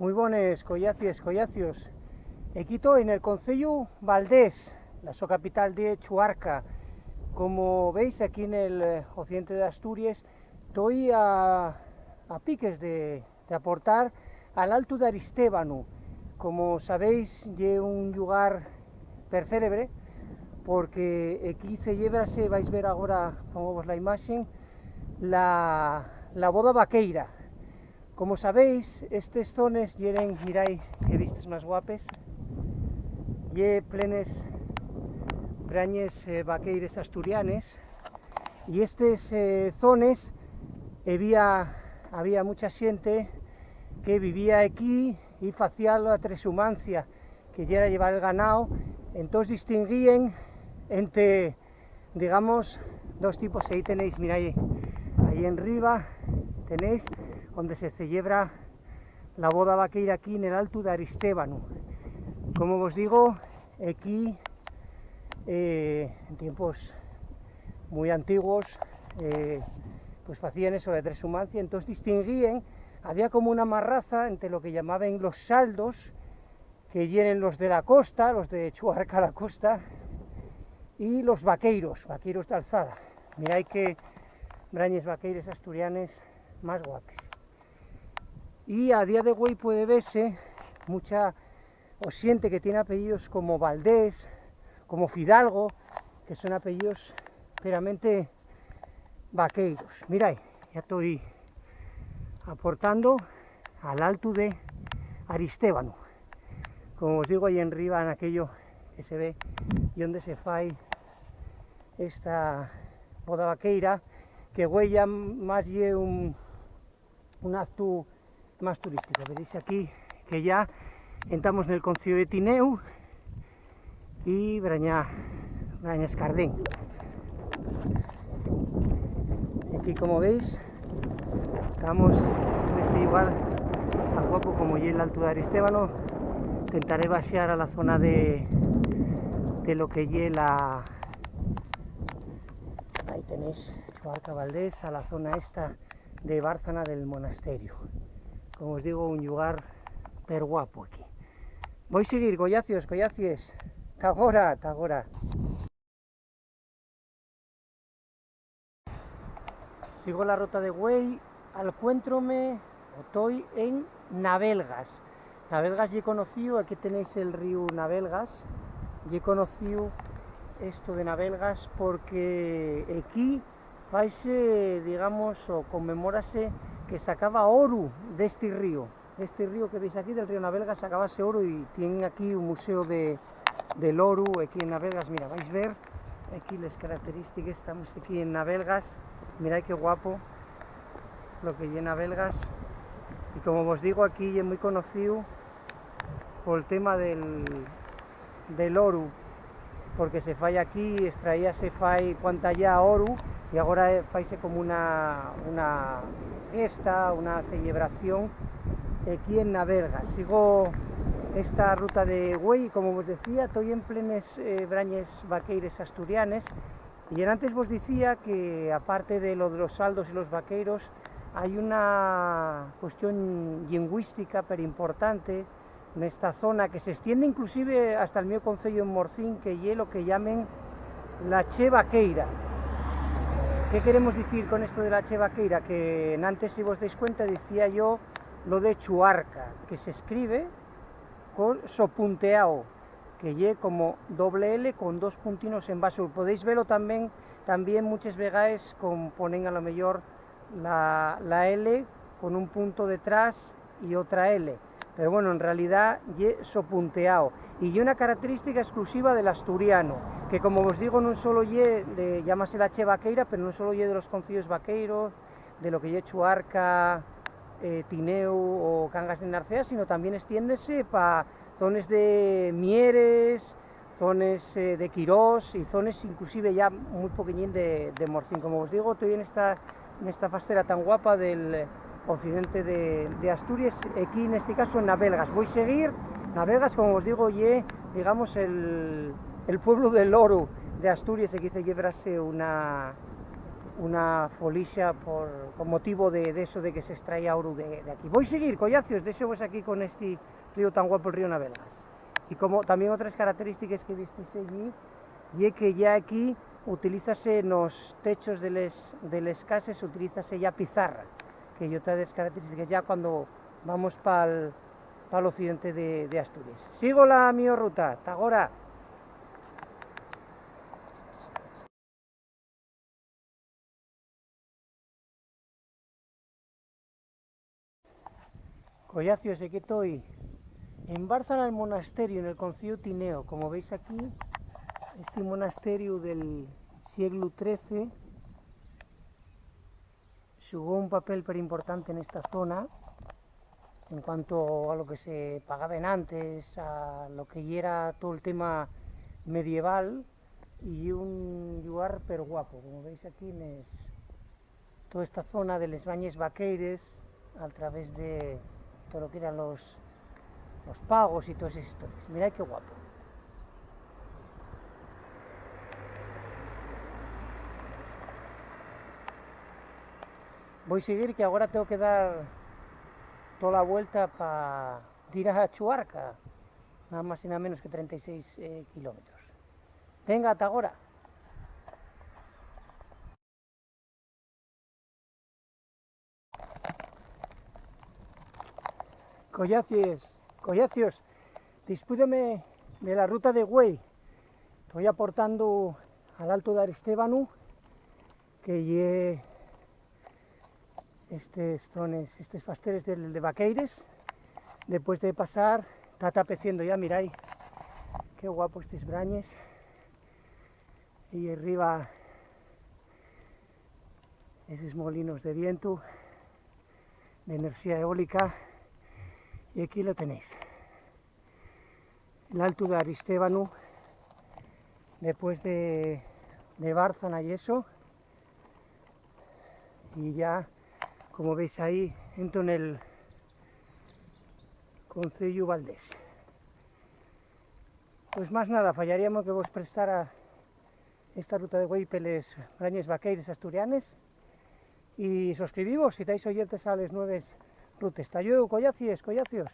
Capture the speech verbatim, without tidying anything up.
Mui bones, collacies, collacios. Equí toi nel conceyu Valdés, la so capital ye Chuarca. Como veis, aquí nel, eh, occidente d'Asturies, toi a, a piques de, de aportar al Altu d'Aristébanu. Como sabéis, ye un llugar percélebre, porque equí cellébrase, vais ver agora, póngovos la imaxe, la, la boda vaqueira. Como sabéis, estes zones yeren, mirai qué vistes más guapes, ye plenes brañes, eh, vaqueires asturianes, y estes, eh, zones, había, había mucha xente que vivía equí y facía la tresumancia, que yera llevar el ganao. Entós distinguíen ente, digamos, dos tipos. Ehí tenéis, mirai, ahí enriba tenéis onde se cellebra la boda vaqueira aquí nel Altu d'Aristébanu. Como vos digo, equí, eh, en tiempos mui antiguos, eh, pues facían eso, la tresumancia, entós distinguíen, había como una marraza ente lo que llamaben los saldos, que yeren los de la costa, los de Chuarca la costa, y los vaqueiros, vaqueiros d'alzada. Mirai qué brañes vaqueires asturianes más guapes. Y a día de güei puede vese mucha o xente que tien apellidos como Valdés, como Fidalgo, que son apellidos veramente vaqueiros. Mirai, ya toi aportando al Altu d'Aristébanu. Como vos digo, ahí enriba, en aquello que se ve, y onde se fai esta boda vaqueira, que güei ya más ye un, un actu más turístico. Veréis aquí que ya entamos nel conceyu de Tineu y Braña, Braña Escardén. Aquí, como veis, estamos neste llugar tan guapo como ye l'Altu d'Aristébanu. Intentaré baxar a la zona de, de lo que ye la, ahí tenéis, Chuarca Valdés, a la zona esta de Bárcena del Monasterio. Como os digo, un llugar perguapu aquí. Voi seguir, collacios, collacies. Ta agora, ta agora. Sigo la ruta de güei, alcuéntrome o toi en Navelgas. Navelgas ye conocíu, aquí tenéis el ríu Navelgas, ye conocíu esto de Navelgas porque equí faise, digamos, o conmemórase que sacaba oru d'esti ríu. Esti ríu que veis aquí, del ríu Navelgas, sacábase oru y tien aquí un museu de, del oru aquí en Navelgas. Mira, vais ver aquí les característiques, estamos aquí en Navelgas. Mirái qué guapo lo que ye Navelgas. Y como vos digo, aquí ye mui conocíu pol tema del, del oru, porque se fai aquí, estraíase fai cuanta ya oru, y agora, eh, faise como una, una fiesta, una celebración aquí en Navelgas. Sigo esta ruta de güei, como vos decía, toi en plenes, eh, brañes vaqueires asturianes, y enantes vos dicía que, aparte de lo de los saldos y los vaqueiros, hai una cuestión lingüística pero importante nesta zona, que se estiende inclusive hasta el mío conceyu en Morcín, que ye lo que llamen la Che Vaqueira. ¿Qué queremos dicir con esto de la Che Vaqueira? Que enantes, si vos dais cuenta, dicía yo lo de Chuarca, que se escribe con sopunteao, que ye como doble L con dos puntinos en baxo. Podéis velo también, también muchas vegaes con, ponen a lo mejor la, la L con un punto detrás y otra L. Pero bueno, en realidá ye sopunteao. Y ye una característica exclusiva del asturiano, que, como vos digo, non solo ye de, llámase la Che Vaqueira, pero non solo ye de los conceyos vaqueiros, de lo que ye Chuarca, eh, Tineu o Cangas de Narcea, sino también estiéndese pa zones de Mieres, zones, eh, de Quirós y zones inclusive ya mui poqueñín de, de Morcín. Como vos digo, toi en esta, en esta fastera tan guapa del occidente de, de Asturies, equí nesti caso en Navelgas. Voi seguir, Navelgas, como vos digo, ye, digamos, el, el pueblu del oru de Asturies, equí cellébrase una, una folixa por, con motivo de, de eso de que se extraía oru de, de aquí. Voi seguir, collacios, déxovos aquí con esti río tan guapo, el río Navelas. Y como también otres característiques que vistes allí, ye que ya aquí utilízase nos techos de les, de les cases, utilízase ya pizarra, que ye otra de les característiques ya cuando vamos pa'l, pa'l occidente de, de Asturias. Sigo la mi ruta, tagora. Collacios, equí toi. En Bárcena el monasterio, nel conceyu Tineo, como veis aquí, esti monasterio del sieglu trece xugó un papel perimportante nesta zona en cuanto a lo que se pagaba enantes, a lo que yera tol tema medieval, y ye un llugar perguapo, como veis aquí, nes, toda esta zona de les Bañes Vaqueires, al través de todo lo que eran los, los pagos y todas esas historias. Mirá qué guapo. Voi seguir, que agora tengo que dar tola vuelta pa dir a Chuarca, nada más y nada menos que trenta y seis, eh, kilómetros. Venga, ata agora. Collacies, collacios, dispúidome de la ruta de güei. Toi aportando al Altu d'Aristébanu, que ye estes zones, estes pasteres del, de Vaqueires, depués de pasar, ta tapeciendo ya, mirai, qué guapo estes brañes. Y arriba esos molinos de vientu, de enerxía eólica, y aquí lo tenéis. L'Altu d'Aristébanu, depués de, de Bárcena y eso, y ya, como veis ahí, entro nel Conceyu Valdés. Pues más nada, fallaríame que vos prestara esta ruta de güei peles Brañes Vaqueires asturianes, y soscribivos si tais oyentes a les nueves rutes. Ta llueu, collacies, collacios.